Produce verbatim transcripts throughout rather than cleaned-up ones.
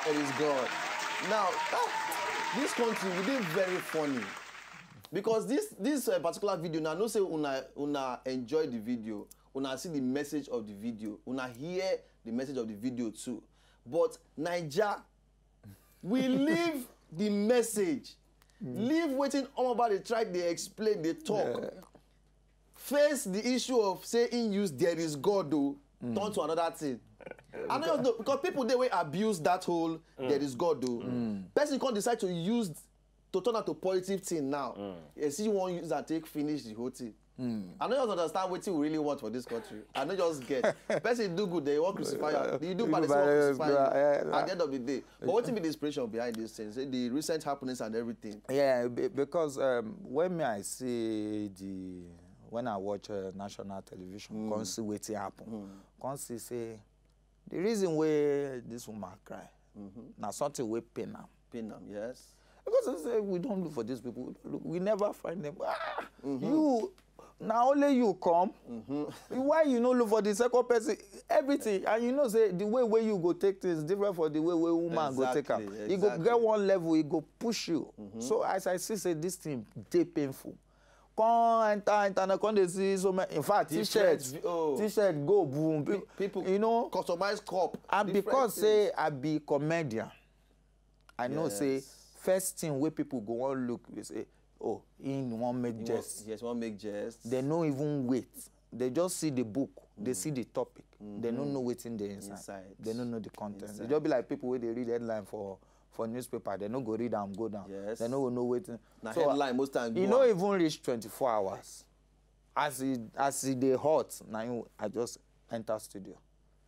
There is God. Now, ah, this country, we dey very funny. Because this, this uh, particular video, now, I know say una, una enjoy the video, una see the message of the video, una hear the message of the video too. But Naija, we leave the message. Leave wetin Omoba dey try dey explain, dey talk. Face the issue of say in use "there is God" o, turn to another thing. I no just know, because people dey wey abuse that whole "there is God" o. Person come decide to use, to turn am to positive thing now. You see, you wan use am take finish the whole thing. I no just understand wetin we really want for this country. I no just get. Person do good, they wan crucify am. You do bad, they say wan crucify you. At the end of the day. But wetin be the inspiration behind this thing? Say the recent happenings and everything. Yeah, be- because um, when me I see the when I watch uh, national television, come see wetin happen, come see say the reason why this woman cry na something wey pain am. Pain am, yes. Because I say we don't look for these people, we don't look, we never find them. Ah, you, now only you come. Why you no look for the second person? Everything, and you know say the way wey you go take things different for the way wey woman go take am. Exactly, e go get exactly. One level, e go push you. So as I see say this thing dey painful, come enter internet, come dey see so many. In fact, different t-shirt, vi- oh. T-shirt go boom. Pe- people, you know, customize cup. And different because things. Say I be comedian, I know say yes. First thing wey people go wan look be say, oh, he wan make jest. Yes, wan make jest. They no even wait. They just see the book, they see the topic. They no know wetin dey inside. Inside. They no know the content. Inside. E just be like people wey dey read headline for for newspaper. They no go read am go down. Yes. They no go know wetin. Na so, headline most time e go no out. Even reach twenty-four hours. As e as e dey hot, na him I just enter studio.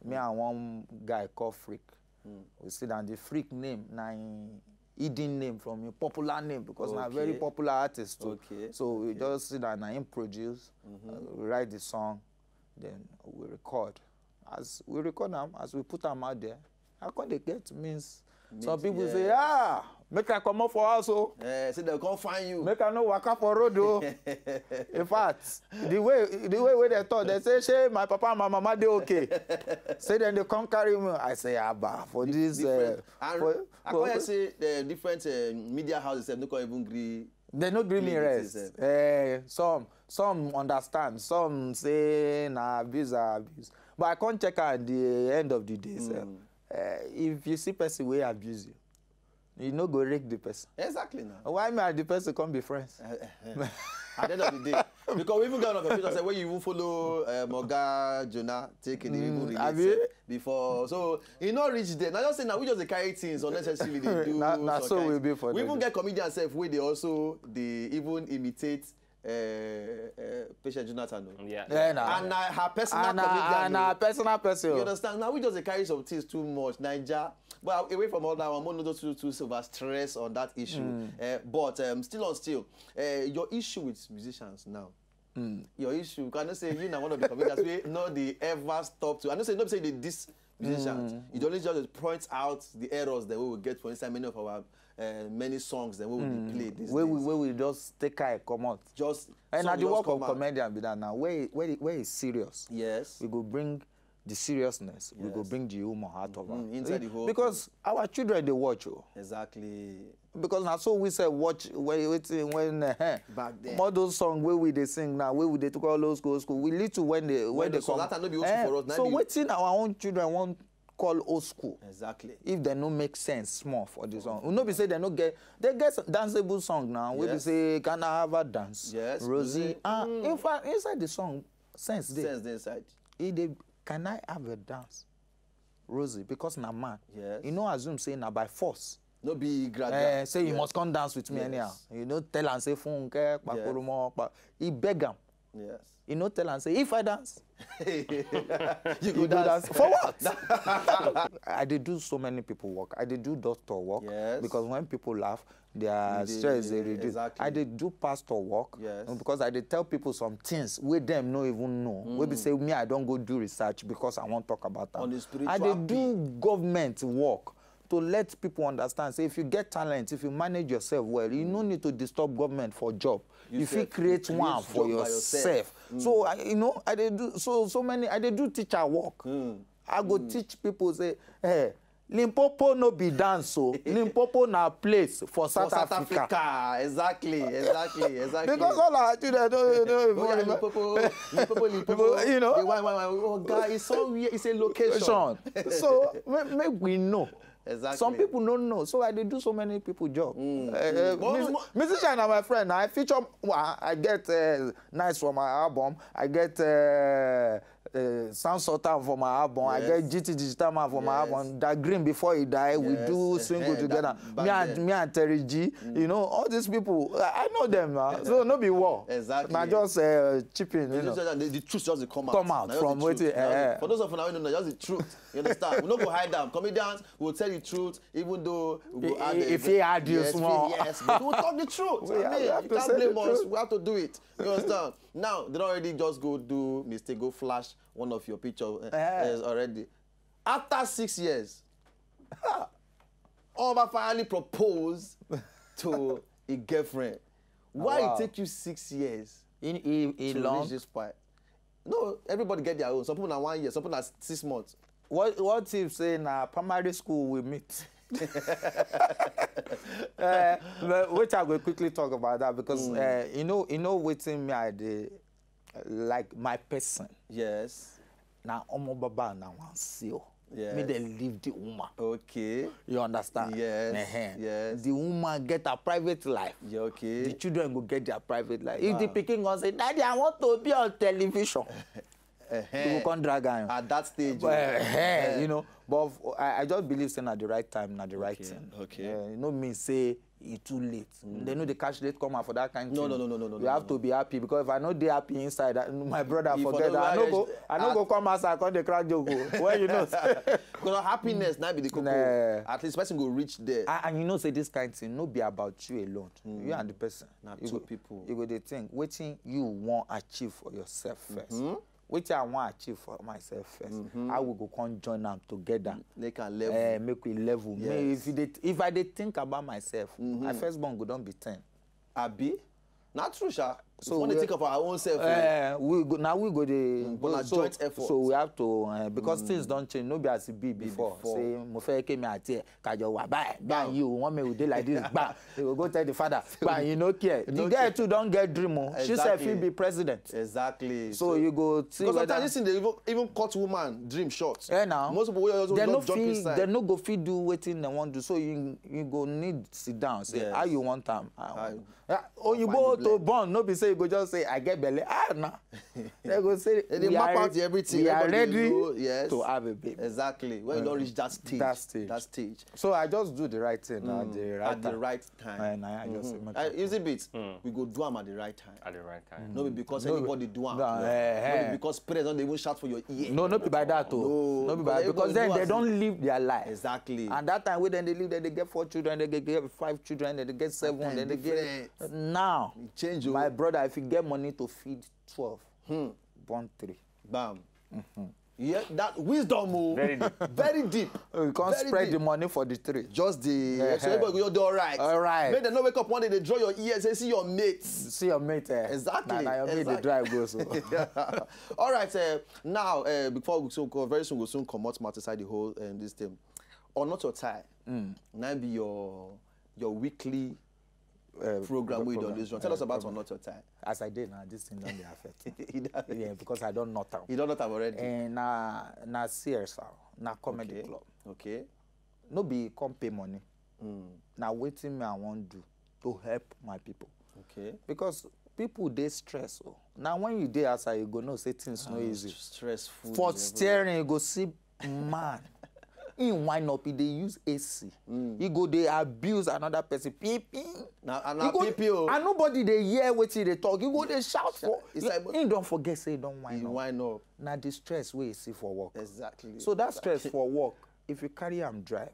Me and one guy called Freak. We sit down. The Freak name na him hidden name from him popular name, because na very Okay. Popular artist too. Okay, So we okay. Just sit down and him produce, uh, we write the song, then we record. As we record am, as we put am out there, I come dey get means. Some people say, ah, make I comot for house o. Eh, say dem come find you. Make I no waka for road o. In fact, the way the way wey dem talk, dem say, shey my papa and my mama dey okay? Say dem dey come carry me. I say, abba, for this. Different. Uh, And for, I come hear say the different uh, media houses sef no come even gree. They no gree me rest. Eh, some some understand, some say na abuse, I abuse. But I come check am at the end of the day sef. Eh, if you see person wey abuse you, you no go rake the person. Exactly now. Why me and the person come be friends? At the end of the day, because we even get on computer say when you even follow um, Oga Jonah take it, even relate abi? Sef before, so e no reach there. Now just say now we just dey carry things unnecessarily. Dey do na, na some so kind we be for we even get comedians sef wey dey also dey even imitate uh, uh, Patient Jonathan. No? Yeah. Yeah, na. And na her personal and comedian. And na personal person. You understand? Now we just dey carry some things too much. Naija. But away from all that one, no just too too over stress on that issue. Mm. Uh, but um, still on still, uh, your issue with musicians now. Mm. Your issue. Can I say you now one of the comedians we not the ever stop to? I know say no say they diss musicians. Mm. It only just point out the errors that we will get for inside many of our uh, many songs that we will mm. Play. These where days. We where we just take eye come out. Just and na the work of comedian be that now. Where where where is serious? Yes. We go bring the seriousness, yes. We go bring the humor out of mm, inside the whole because thing. Our children they watch you. Exactly. Because now so we say watch when when when uh, back then model song where we they sing now where we they took all those school school we little when they when, when they the come. That no be eh, for us, so waiting our own children want call old school. Exactly. If they no make sense small for this one, we no be say they no get they get danceable song now. We yes. Be say can I have a dance? Yes. Rosie. Mm. Ah, mm. In fact, inside the song, sense there. Sense inside. He dey can I have a dance? Rosie, because na man. Yes. You no assume say na by force. No be gradual. Eh, say you yes. Must come dance with me yes. Anyhow. You no tell am say Funke, Pakoromo, yes. Pa-, he beg am. Yes. You no tell am say if I dance, you go dance. For what? I dey do so many people work. I dey do doctor work yes. Because when people laugh, their stress dey reduce. Exactly. I dey do pastor work yes. Because I dey tell people some things wey dem no even know. Mm. Wey be say me I don go do research because I wan talk about am. On the spiritual I dey do government work to let people understand say if you get talent, if you manage yourself well, you no need to disturb government for job. You, you fit create one for yourself. Mm. So I, you know, I dey do so so many. I dey do teacher work. Mm. I go mm. Teach people say, hey, Limpopo no be dance o. Limpopo na place for For South, South Africa. Africa. Exactly, exactly, exactly. Because all our children don't, don't even Oh, yeah, remember. Limpopo, Limpopo, Limpopo. You know? The why, why, why? Oh, guy, it's somewhere. It's a location. So make, make we know. Exactly. Some people don't know. So I dey do so many people job. Uh, uh, But mus- mo- musician na my friend. I feature. Well, I get uh, Nice for my album. I get uh, uh, Sound Sultan for my album. I get Yes. G T Digital Man for my Yes. album. That Green before he die, we Yes. do single Eh, together. that back Me and then. me and Terry G. You know all these people. I, I know them now. So no be war. Exactly. Na just uh, chipping. You It's know. just that the, the truth just dey come out. Come out Na just from the truth. wetin, Na just the- eh. For those of you now, you know, just the truth. You understand? We no go hide them. Comedians will tell you truth, even though we go If- add if the- he hide you yes, small. Yes, but we will talk the truth. We I mean, have you to can't say the blame us. truth. We have to do it. You understand? Now they don already just go do mistake, go flash one of your picture uh, Eh. uh, already. After six years, Oba finally proposed to a girlfriend. Why Wow. it take you six years In, in, in to long. reach this point? No, everybody get their own. Some people na one year, some people na six months. What what if say na primary school we meet? uh, but which I will quickly talk about that because uh, you know you know waiting me I dey like my person. Yes. Na omo baba na one seal. Yes. Me dey leave the woman. Okay. You understand? Yes, Ehen. Yes. The woman get her private life. Yeah, okay. The children go get their private life. If the Wow. pikin go say, "Daddy, I want to be on television," Uh-huh. you go come drag am. At that stage. But, Oh. eh, you know, but f- I, I just believe say na the right time, na the right Okay, thing. okay. Eh, you know, mean say e too late. They no dey catch late come out for that kind No, thing. no, no, no, no, no, You no, have no. to be happy because if I no dey happy inside, that, my brother If I forget no that. I no reach go, I no go out- come outside come dey crack joke. Oh. Where you know? Because happiness na be the koko. Nah. At least person go reach there. And, and you know say this kind thing no be about you alone. You and the person. Na You two go, people. You go dey think wetin you wan achieve for yourself first. Wetin I wan achieve for myself first. How we go come join am together. They can level. Eh, make we level. Me, Yes. if, you dey, if I dey think about myself, my firstborn go don be ten. Abi? Not true, sha. So So when they we- think of our own self, oh, Eh, we go now we go dey Mm, but na so, joint effort. So we have to uh, because things don change. No be as e be before. Before. Say mo fẹ́ kí mi àti ẹ kájọ wà báyìí. Báyìí you want me we dey like this. Bam. They go go tell the father. Bam, you no care. The No girl care. Too don get dream o. She sef Exactly. fit be president. Exactly. So you go see Because whether sometimes this thing they even, even cut woman dream short. Eh, now. Most people will also They no just jump fit. inside. They no go fit do wetin they wan do. So you you go need sit down. Say Yes. How you want am? How- Yeah, oh, you How go you to blend? Born no be say you go just say I get belle. Ah, nah. They go say They dey we map are out re- everything. We are Everybody ready know, yes. To have a baby. Exactly. When you don't reach that stage, That stage. that stage. So I just do the right thing at the right At the time. right time. And I just make Uh, it easy bit. We go do am at the right time. At the right time. No be because No be- anybody do am. No, No eh, eh. be because parents don't even shout for your ear. No, no be by that o. No, No be by because because then everybody they know don as live their life. Exactly. And that time wey dem dey live, dem dey get four children, dem dey get five children, dem dey get seven, Time dem dey get different. Now. Change o. My brother, if you get money to feed twelve, born three. Bam. Yeah, that wisdom o. Very deep. Very deep. You can't Very spread deep. The money for the three. Just the Eh, so everybody go dey alright. Alright. Make dem no wake up one day dey draw your ear say see your mates. See your mate. Eh. Exactly. Na, na your mate dey Exactly. Drive go so. All right. Uh, now, uh, before we so go very soon go soon comot mouth inside the whole um, this thing. Or not your tie. Now be your your weekly Uh, program wey you program. don dey run. Tell us about or not your tie. As I dey now, this thing don dey affect. You don- Yeah, because I don not am. you don not am already. And na na C S R, na comedy Okay. club. Okay. No be come pay money. Na wetin me I wan do to help my people. Okay. Because people dey stress o. Na when you dey outside you go know say things no easy. Stressful. For level. Steering you go see man. He wind up, he dey use A C. He go dey abuse another person. Pee pee. Na and He na go- P P O. And nobody dey hear wetin he dey talk. He go dey shout for. It's like- He don forget say he don wind You up. Wind up. Na the stress wey he see for work. Exactly. So that stress for work, if you carry am drive,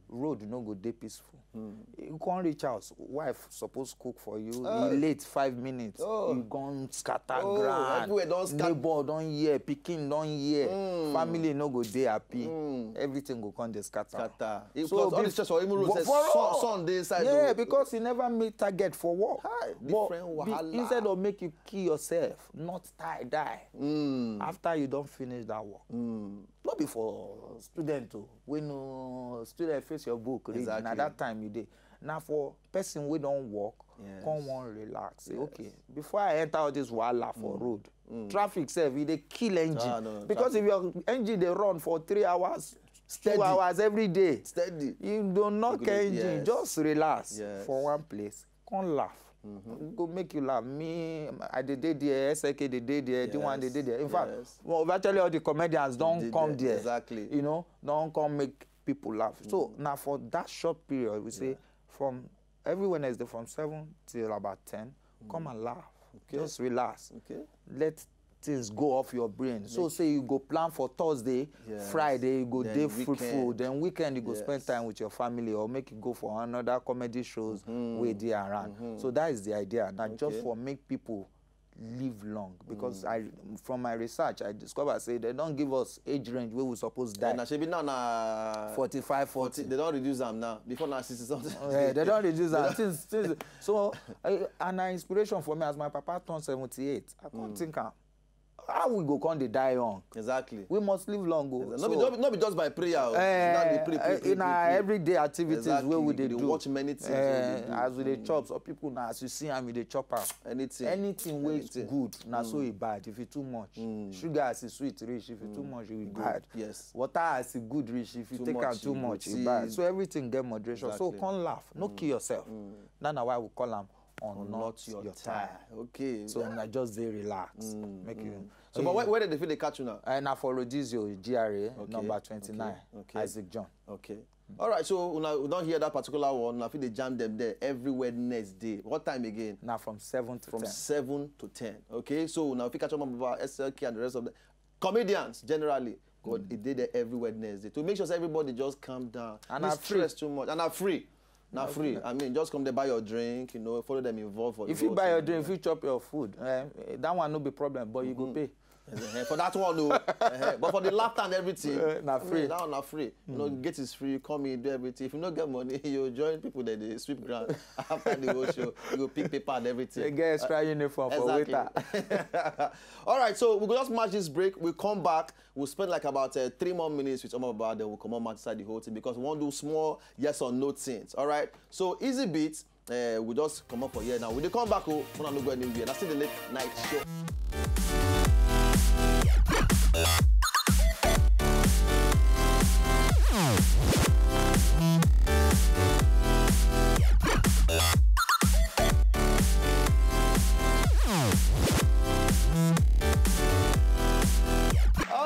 Road no go dey peaceful. You come reach house, wife suppose cook for you, e late five minutes, you gone scatter ground. Everywhere don scatter. Neighbor don hear, pikin don hear, family no go dey happy. Everything go come dey scatter. Scatter. So all the stress for even road, sun dey inside. Yeah, because e never meet target for work. But different wahala. Instead of make you kill yourself, not tie die after you don finish that work. No be for student o, wey no student face your book read, na that time you dey. Na for person wey don work, come wan relax, say, okay, before I enter all this wahala for road, traffic sef, e dey kill engine. Because if your engine dey run for three hours, two hours every day, steady, you don knock engine. Just relax for one place, come laugh. Go make you laugh. Me, I dey dey there, S L K dey dey there, D one dey dey there. In fact, virtually all the comedians don come there. Exactly. You know, don come make people laugh. So now for that short period, we say from every Wednesday from seven till about ten, come and laugh. Just relax. Let things go off your brain. So say you go plan for Thursday, Friday, you go dey fruitful. Then weekend, you go spend time with your family or make you go for another comedy shows wey dey around. So that is the idea. Now just for make people live long, because I, from my research, I discover say they don give us age range wey we suppose die. Na shebi now na forty-five, forty. They don reduce am now. Before na sixty something. Yeah, they don reduce am. Things, things. So, eh, and na inspiration for me as my papa turn seventy-eight. I come think am, how we go come dey die young? Exactly. We must live long o. No be, no be, no be just by prayer o. Eh, na the pray, pray, pray, na pray, pray. Everyday activities wey we dey do. Exactly. We dey watch many things wey we dey do. As we dey chop, some people na as you see am, you dey chop am. Anything. Anything wey good, na so e bad. If e too much, sugar as e sweet reach, if e too much, e bad. Yes. Water as e good reach, if you take am too much, e bad. So everything get moderation. So come laugh, no kill yourself. That na why we call am on not your time. Okay. So na just dey relax. Make you. So, but where, where dem fit dey catch una? Uh, na for Rodizio, G R A, number twenty-nine, Isaac John. Okay. All right, so una, we don hear that particular one. Una fit dey jam them there every Wednesday. What time again? Na from seven to ten. From seven to ten. Okay, so una fit catch up about S L K and the rest of the comedians generally. God, e dey there every Wednesday to make sure say everybody just calm down. And na free. Stress too much. And na free. Na free. I mean, just come there, buy your drink, you know, follow them involve for the whole thing. If you buy your drink, if you chop your food, eh, that one no be problem, but you go pay. Eh, for that one, no. Eh, but for the laughter and everything, eh, na free. I mean, that one na free. You know, gate is free, come in, do everything. If you no get money, you join people that dey sweep ground after the whole show. You go pick paper and everything. You get extra uniform for waiter. Exactly. All right, so we go just match this break. We come back. We'll spend like about, uh, three more minutes with Omo Baba, then we'll come on outside the whole thing because we want to do small yes or no things. All right. So easy beat. Uh, we just come up for here now. We dey come back. Oh, wanna no go anywhere. That's still the late night show.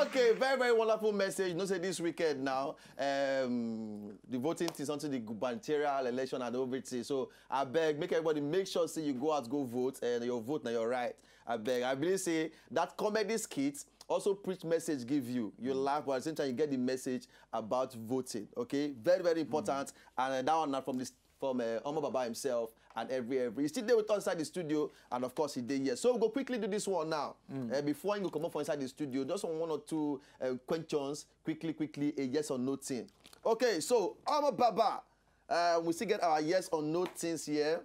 Okay, very, very wonderful message. You know, say this weekend now, um, the voting is onto the gubernatorial election and everything. So I beg, make everybody make sure say you go out, go vote, and your vote na your right. I beg. I believe say that comedy skit also preach message give you. You laugh, but at the same time you get the message about voting. Okay, very, very important. And, uh, that one na from this, from, uh, Omo Baba himself and every, every. He still there with us inside the studio, and of course he dey here. So we go quickly do this one now. Uh, before you go come up from inside the studio, just one, one or two, uh, questions, quickly, quickly, a yes or no thing. Okay, so Omo Baba, uh, we still get our yes or no things here.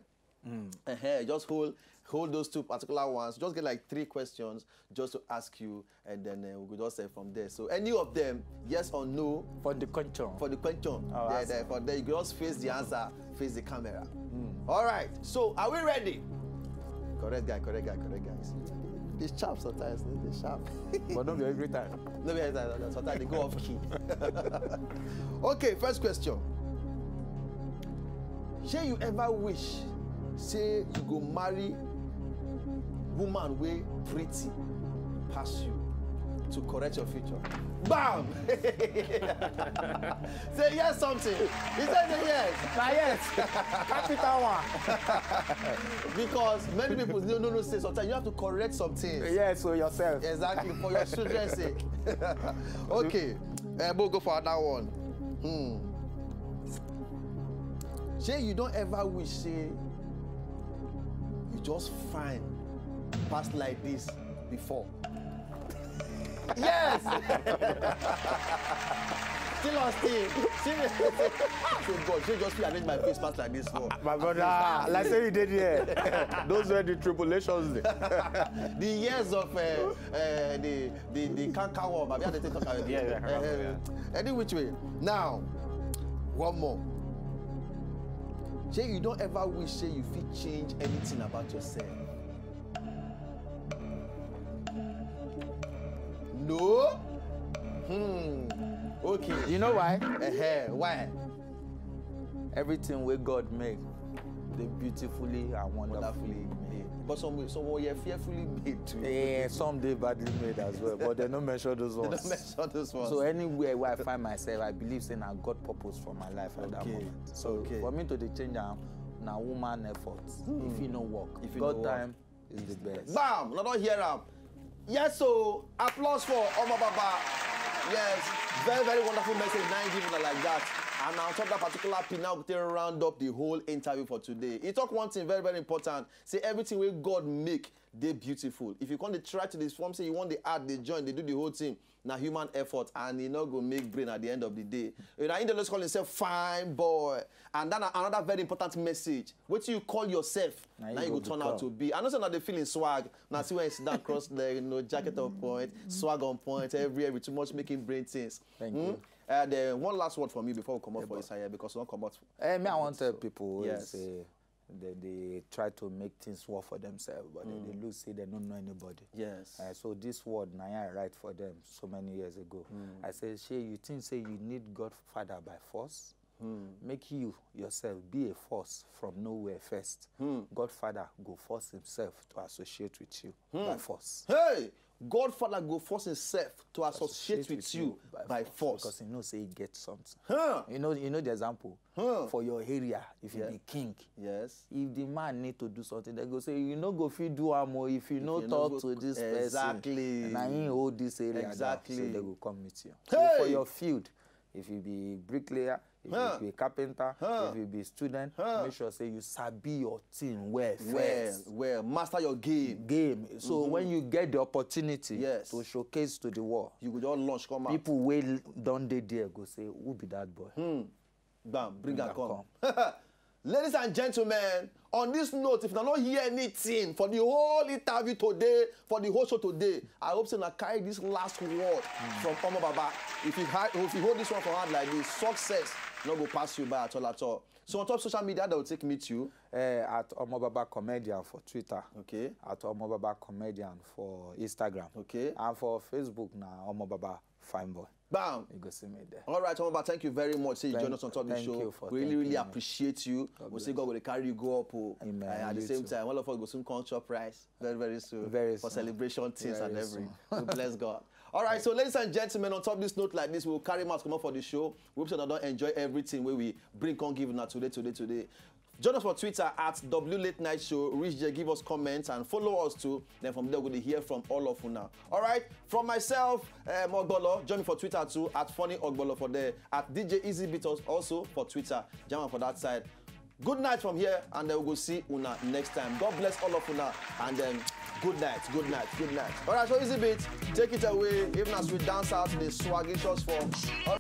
Uh-huh, just hold, hold those two particular ones. Just get like three questions just to ask you, and then, uh, we go just say from there. So any of them, yes or no? For the question. For the question. Oh, there, there, for there, you go just face the answer, face the camera. All right. So are we ready? Correct guy, correct guy, correct guys. They sharp sometimes, they sharp. But no be every time. No be every time. Sometimes they go off key. Okay, first question. Shey you ever wish say you go marry woman wey pretty pass you to correct your future? Bam! Say yes something. He said say yes. Na yes. Capital one. Because many people no, no, no say sometimes you have to correct something. Yes, so yourself. Exactly, for your children's sake. Okay. Uh, we'll go for another one. Hmm. Shey you don ever wish say you just fine pass like this before? Yes. Still on still. Seriously. So God, shey just fit arrange my face pass like this for? My brother, like say you did here. Those were the tribulations there. The years of uh, uh, the the the kankan worm. Abi how they take talk about it? Yeah, yeah, kankan worm, Uh, any which way. Now, one more. Shey you don ever wish say you fit change anything about yourself? No. Hmm. Okay. You know why? Uh-huh. Why? Everything wey God make dey beautifully and wonderfully Wonderfully made. Made. But some some were fearfully made too. Yeah, some dey badly made as well, but they no mention those They ones. don't mention those ones. So anywhere where I find myself, I believe say na God purpose for my life at that Okay. moment. So Okay. for me to dey change am, na woman effort. If e no work, If e God no work. Time is the best. Bam! Una don hear am. Yes, so applause for Omo Baba. Yes, very very wonderful message. Now give una like that. And on top that particular pin, now we take round up the whole interview for today. He talk one thing very very important. Say everything wey God make dey beautiful. If you come dey try to dey form say you wan dey add, dey join, dey do the whole thing, na human effort and e no go make brain at the end of the day. You know, he dey always call himself fine boy. And then another very important message. Wetin you call yourself, Na na you you go go turn out to become. Be. I know say na dey feeling swag. Na see when you sit down cross leg, you know, jacket on point, swag on point, everywhere with too much making brain things. Thank Hmm? you. Uh, then one last word for me before we come out for boss. Inside here because we don't come out. Eh, me, I want to tell people wey Yes. say they, they try to make things work for themselves, but they, they lose say they don't know anybody. Yes. Uh, so this word, na I write for them so many years ago. I say, Shey, you think say you need God Father by force? Make you yourself be a force from nowhere first. God Father go force himself to associate with you by force. Hey, God Father go force himself to associate with you by force. Because you know say you get something. Huh. You know, you know the example. Huh. For your area, if you Yeah. be king, Yes. if the man need to do something, they go say, you no go fit do am o if you no you no talk go- to this Exactly. person. Na him hold this area down, Exactly. So they go come meet you. Hey! So for your field, if you be bricklayer, if Huh. you be carpenter, Huh. if you be student, Huh. Make sure say you sabi your thing well Well, first. Well, master your game. Game. So when you get the opportunity Yes. To showcase to the world, You go just launch come out. People wey don dey there go say, who be that boy? Bam, bring am Bring come. Ladies and gentlemen, on this note, if you don't hear anything for the whole interview today, for the whole show today, I hope say na carry this last word from Omo Baba. If you ha- if you hold this one for hand like this, success no go pass you by at all at all. So on top social media, they will take meet you. Uh, at Omo Baba Comedian for Twitter. Okay. At Omo Baba Comedian for Instagram. Okay. And for Facebook na Omo Baba Fine Boy. Bam. You go see me there. All right, Omo Baba, thank you very much. Say you Thank- join us on top of the thank show. you for We really, thanking really me. Appreciate you. We say God will carry you go up. Oh. Amen. Uh, at the You same too. Time, all of us go soon come chop rice very, very soon. Very For soon. Celebration things Very and everything. Soon. We bless God. All right, so ladies and gentlemen, on top of this note like this, we'll carry mouth come up for the show. We hope that don't enjoy everything where we bring come give now today, today, today. Join us for Twitter at W Late Night Show. Reach there, give us comments and follow us too. Then from there, we'll hear from all of you now. All right, from myself, uh, Mogbolo, join me for Twitter too, at Funny Ogbolo for there, at D J Easy Beatles also for Twitter. Jam for that side. Good night from here, and then we'll see Una next time. God bless all of Una, and then good night, good night, good night. All right, so Easy Beat, take it away. Even as we dance out the swaggish form.